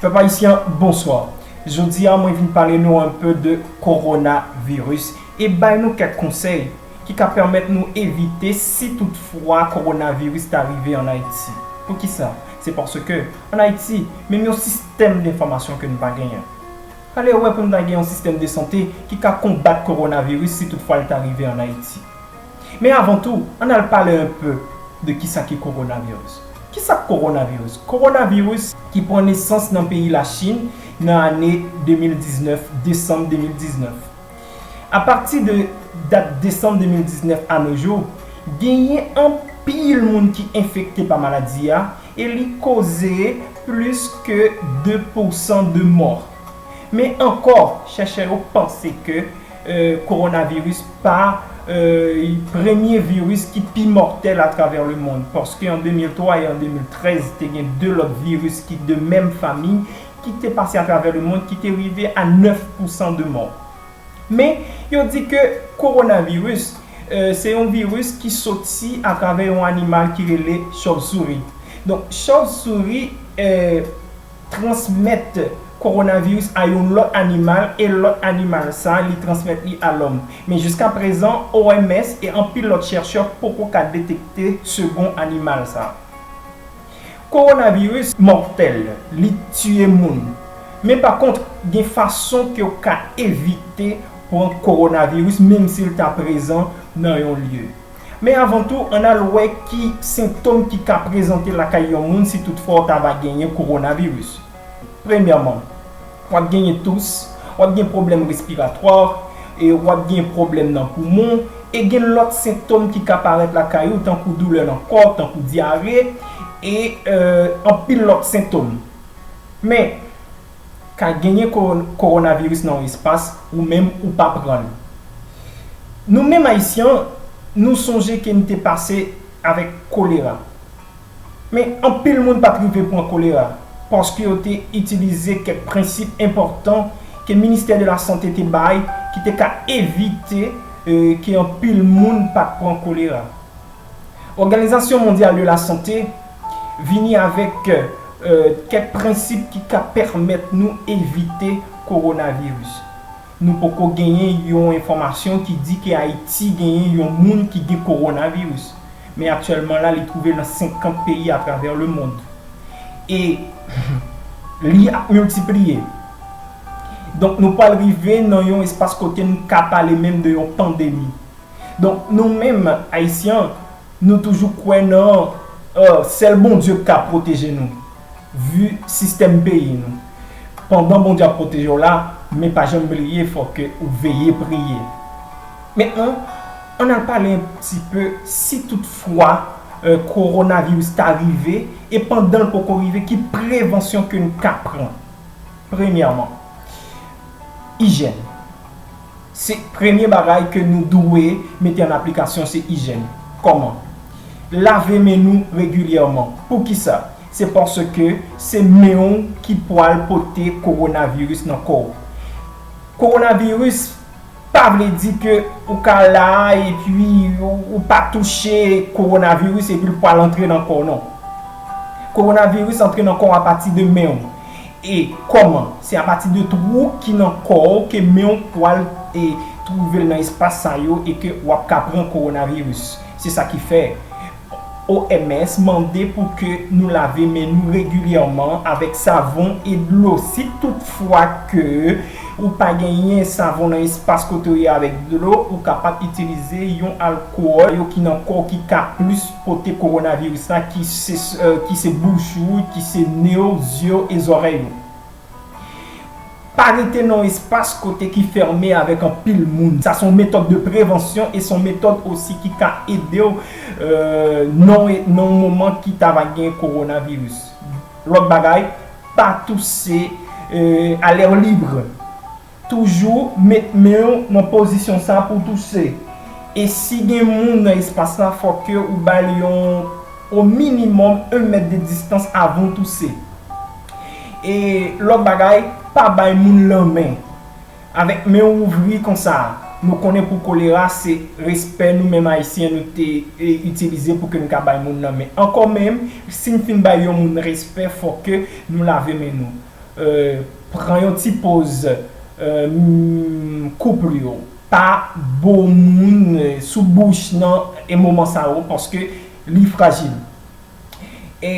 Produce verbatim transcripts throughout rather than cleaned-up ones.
Pèp ayisyen, bonswa. Jodi a, mwen vin pale nou un peu de coronavirus e bay nou kèk konsèy ki ka pèmèt nou evite si toutfwa coronavirus ta rive an Ayiti. Poukisa? Se paske, an Ayiti, menm yon sistèm de enfòmasyon ke nou pa genyen. Ale wè pou nou ta gen yon sistèm de sante ki ka konbat coronavirus si toutfwa l ta rive an Ayiti. Men avan tou, ann al pale un peu de kisa ki coronavirus. Kisa k coronavirus? Coronavirus ki pran nesans nan peyi Lachin nan ane de mil diznèf, desanm de mil diznèf. Apati de dat desanm de mil diznèf a no jou, genyen anpil moun ki enfekte pa maladi a e li koze plis ke de pousan de mò. Men ankò, chèchè yo panse ke euh, coronavirus pa euh, premye viris ki pi mòtèl atravè lemonn, paske an de mil twa e an de mil trèz, te gen de lòt viris ki de menm fami ki te pase atravè lemonn, ki te rive a nèf pousan de mò. Men, yo di ke coronavirus euh, se yon viris ki soti atravè yon animal ki rele chòvsouri. Donk, chòvsouri euh, transmèt coronavirus a yon lòt animal e lòt animal sa li transmèt li a lòm. Men jiska prezan, O M S e anpil lòt chèchè poko ka detekte segon animal sa. Coronavirus mòtèl, li tiye moun. Men pa kont, gen fason ke w ka evite pran coronavirus menm si l ta prezan nan yon lye. Men avan tou, ann al wè ki sentòm ki ka prezante lakay yon moun si toutfwa w ta va genyen kowonaviris. Premyèman, w ap genyen tous, w ap gen pwoblèm respiratwa, e w ap gen pwoblèm nan poumon, e gen lòt sentòm ki ka parèt lakay ou, tankou doulè nan kò, tankou dyare, e euh, anpil lòt sentòm. Men, ka genyen kowonaviris nan yon espas, ou menm ou pa pran l. Nou menm Ayisyen, nou sonje ke n te pase avèk kolera. Men, anpil moun pa t rive pran kolera, paske yo te itilize kèk prensip enpòtan ke Ministè de la Sante te bay, ki te ka evite euh, ke anpil moun pa t pran kolera. Òganizasyon Mondyal de la Sante vini avèk euh, kèk prensip ki ka pèmèt nou evite kowonaviris. Nou poko genyen yon enfòmasyon ki di ke Ayiti genyen yon moun ki gen kowonaviris. Men aktyèlman la, li twouve l nan senkant peyi atravè lemonn. E li ap miltipliye. Donk, nou pral rive nan yon espas kote n ka pale menm de yon pandemi. Donk, nou menm, Ayisyen, nou toujou kwè nan euh, sèl Bondye k ka pwoteje nou, vi sistèm peyi nou. Pandan Bondye ap pwoteje w la, men pa janm bliye, fò ke ou veye priye. Mentnan, ann al pale yon ti pe si toutfwa euh, kowonaviris ta rive, e pandan l poko rive, ki prevansyon ke n ka pran? Premyèman, ijèn. Se premye bagay ke nou dwe mete an aplikasyon, se ijèn. Kòman? Lave men nou regilyèman. Poukisa? Se paske se men w ki pwal pote kowonaviris nan kò w. Kowonaviris pa vle di ke ou ka la epi ou, ou pa touche kowonaviris epi l pwal antre nan kò w, non. Kowonaviris antre nan kò w apati de men w. E kòman? Se apati de twou ki nan kò w ke men w pwal e twouve l nan espas sa yo e ke w ap ka pran kowonaviris. Se sa ki fè O M S mande pou ke nou lave men nou regilyèman avèk savon e dlo. Si toutfwa ke ou pa genyen savon nan espas kote w ye avèk dlo, ou kapab itilize yon alkòl yo ki nan kò w ki ka plis pote kowonaviris la, ki se, euh, ki se bouch ou, ki se ne w, zye w e zòrèy ou. Pa rete nan yon espas kote ki fèmen avèk anpil moun. Sa se yon metòd de prevansyon e se yon metòd osi ki ka ede w euh, nan, nan yon moman ki ta va gen kowonaviris. Lòt bagay, pa touse euh, a lè lib. Toujou met men w nan pozisyon sa pou w touse. E si gen moun nan espas la, fòk ke ou ba l yon, o minimòm, yon mèt de distans avan w touse. E lòt bagay, pa bay moun lanmen. Avèk men w ouvri konsa, nou konnen pou kolera, se respè nou menm Ayisyen nou te e, itilize pou ke n ka bay moun lanmen. Ankò menm, si n fin bay yon moun respè, fòk ke nou lave men nou. euh, pran yon ti poz, euh, mm, koup yo. Pa bo moun, euh, sou bouch nan e moman sa yo, paske li frajil. E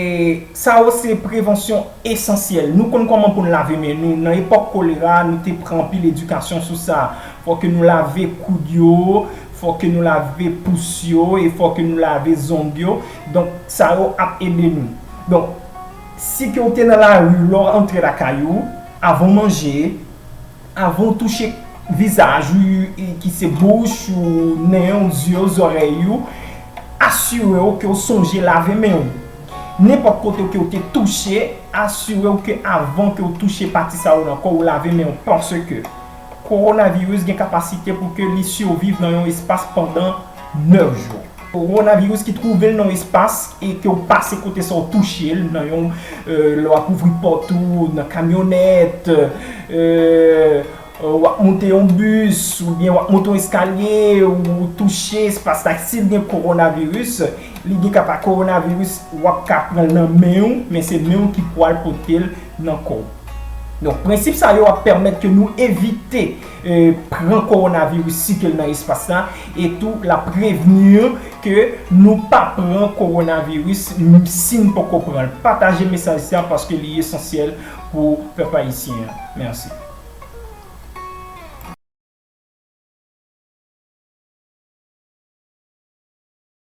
sa yo se prevansyon esansyèl. Nou konn kòman pou n lave men nou. Nan epòk kolera, nou te pran anpil edikasyon sou sa. Fò ke nou lave koud yo, fò ke nou lave pous yo, e fò ke nou lave zong yo. Donk, sa yo ap ede nou. Donk, si ke w te nan lari, lè w antre lakay ou, avan w manje, avan w touche vizaj ou, e ki se bouch ou, nen w, zye w, zòrèy ou, asire w ke w sonje lave men w. Nenpòt kote ke w te touche, asire w ke avan ke w touche pati sa yo nan kò w, lave men w, paske kowonaviris gen kapasite pou ke li siviv nan yon espas pandan nèf jou. Kowonaviris ki twouve l nan yon espas e ke w pase kote sa w touche l nan yon, euh, lè w ap ouvri pòt ou, nan kamyonèt, euh, w ap monte yon bis oubyen w ap monte yon eskalye, ou touche espas la, si l gen kowonaviris, li gen kapa kowonaviris, w ap ka pran l nan men w, men se men w ki pwal pote l nan kò w. Donk, prensip sa yo ap pèmèt ke nou evite, eh, pran kowonaviris, si ke l nan espas la, e tou l ap prevni ke nou pa pran kowonaviris, m, si n poko pran l. Pataje mesaj sa paske li esansyèl pou pèp ayisyen an. Mèsi.